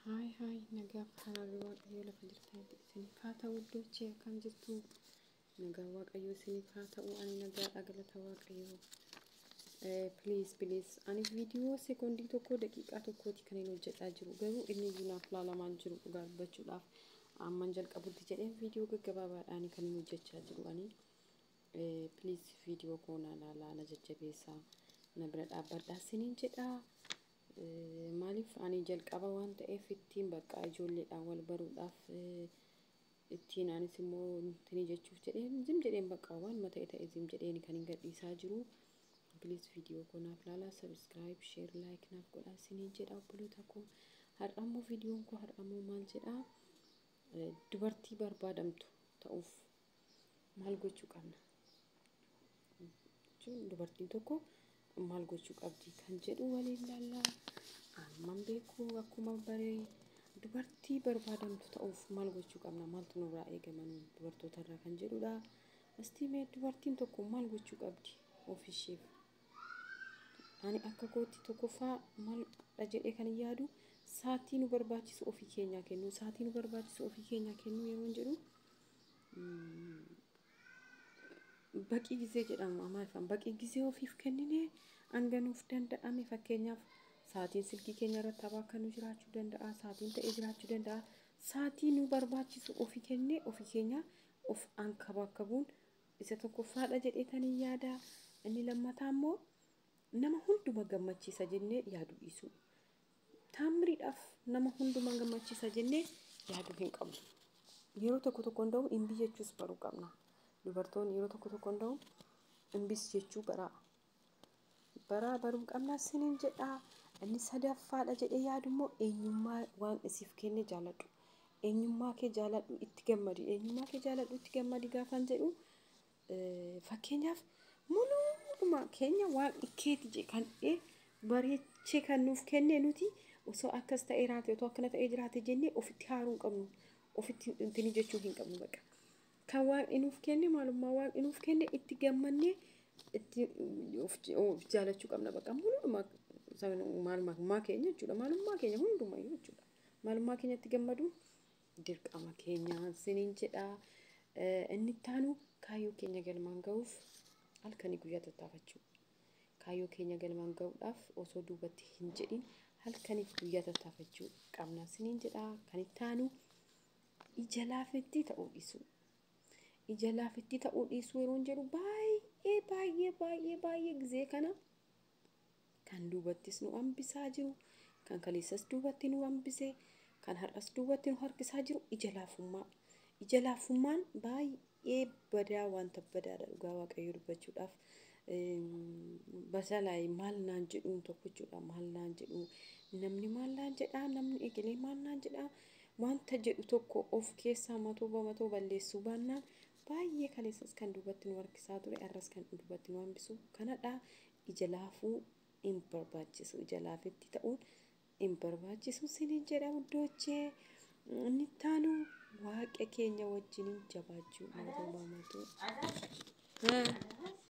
Hi hi, nagaaf araarri Waaqayyoo lafa jirtanitti isiniif haa ta'u. Iddoochee akkam jirtu? Nagaa Waaqayyoo isiniif haa ta'u. Ani nagaadha, galata Waaqayyoo. Please, please, ani viidiyoo sekoondii 1, daqiiqaa 1ti kan inni hojjedhaa jiru, garuu inni iyyuu naaf laalamaan jiru. Dhugaa dubbachuudhaaf amman jalqabutti jedheen viidiyoo gaggabaabaadhaan kan inni hojjechaa jiru ani. Please, viidiyoo koo naa laalaa, na jajjabeessaa, na bira dhaabbadhaa isiniin jedhaa. Maaliif, ani jalqaba waan ta'eef ittiin bakka ijoolleedhaan wal baruudhaaf, ittiin anis immoo ittiin jechuuf jedheen zim jedheen, bakka waan ta'e ta'e zim jedheen kan hin gadhiisaa jiru. Please, viidiyoo koo naaf laalaa, subscribe, share, like naaf godhaa isiniin jedha, obboloota koo. Har'ammoo viidiyoon koo har'ammoo maal jedhaa? Dubartii barbaadamtu ta'uuf maal gochuu qabna? Jechuun dubartiin tokko maal gochuu qabdi kan jedhu waliin laallaa. Amman beeku, akkuma baree, dubartii barbaadamtu ta'uuf maal gochuu qabna? Maaltu nurraa eegama dubartoota irraa kan jedhudha. Istii mee dubartiin tokko maal gochuu qabdi ofisheef? Ani akka kootti tokkoffaa maaldha jedhee kan yaadu, saatii nu barbaachisu ofii keenyaa kennu. Saatii nu barbaachisu ofii keenyaa kennu yeroo jedhu, baqii gizee jedhama Amaariffaan. Baqii gizee ofiif kenninee hanga nuuf danda'ame, fakkeenyaaf saatiin silkii keenya irratti taphaa akka nu jiraachuu danda'a, saatiin ta'ee jiraachuu danda'a. Saatii nu barbaachisu ofii kennee ofii keenya of ankabakabuun isa tokkoffaadha jedheetanii yaada. Inni lammataa immoo nama hunduma gammachiisa jennee yaaduu dhiisuu. Taamiriidhaaf nama hunduma gammachiisa jennee yaaduu hin qabnu. Yeroo tokko tokko hunda'u imbii jechuus baruu qabna. Dubartoonni yeroo tokko tokko hunda'u imbis jechuu baraa. Baraa baruu qabna isiniin jedhaa. Inni sadaffaadha jedhee yaadu immoo eenyummaa waan isiif kenne jaaladhu. Eenyummaa kee jaaladhu, itti gammadi. Eenyummaa kee jaaladhu, itti gammadi gaafan jedhu, fakkeenyaaf muluudhuma keenya waan keeti kan bareechee kan nuuf kenne, nuti osoo akkas ta'ee jiraate, otoo akkana ta'ee jiraate jennee ofitti haaruu hin qabnu. Ofitti intini jechuu hin qabnu bakka. Kan waaqni nuuf kenne, maalummaa waaqni nuuf kenne itti gammannee itti of jaalachuu qabna bakka, muluudhuma maalummaa keenya jechuudha. Maalummaa keenya hundumayyuu jechuudha. Maalummaa keenya itti gammaduun dirqama keenya isiniin jedha. Inni itti kaayyoo keenya galmaan ga'uuf halkanii guyyaa tattaafachuu. Kaayyoo keenya galmaan ga'uudhaaf osoo duubatti hin jedhin halkaniif guyyaa tattaafachuu qabna isiniin jedha. Kan itti aanu ija laafettii ta'uu dhiisuu. Ija laafettii ta'uu dhiisuu yeroo jedhu, baay'ee baay'ee baay'ee baay'ee gizee kana kan duubattis nu hambisaa jiru, kan kaleessas duubatti nu hambise, kan har'as duubatti nu harkisaa jiru ija laafummaa. Ija laafummaan baay'ee badaa, wanta badaadha dhugaa Waaqayyoo dubbachuudhaaf. Basalaay maal naan jedhuun tokko jechuudha. Maal naan jedhu namni, maal naan jedhaa namni, egelee maal naan jedhaa wanta jedhu tokko of keessaa matoo matoo balleessuu baannaan, baay'ee kaleessas kan duubatti nu harkisaa ture, har'as kan duubatti nu hambisu kanadha. Ija laafuu hin barbaachisu. Ija laafetti ta'uun hin barbaachisu isiniin jedha, iddoochee. Inni itti aanu waaqa keenya wajjiniin jabaachuu. Matoo matoo.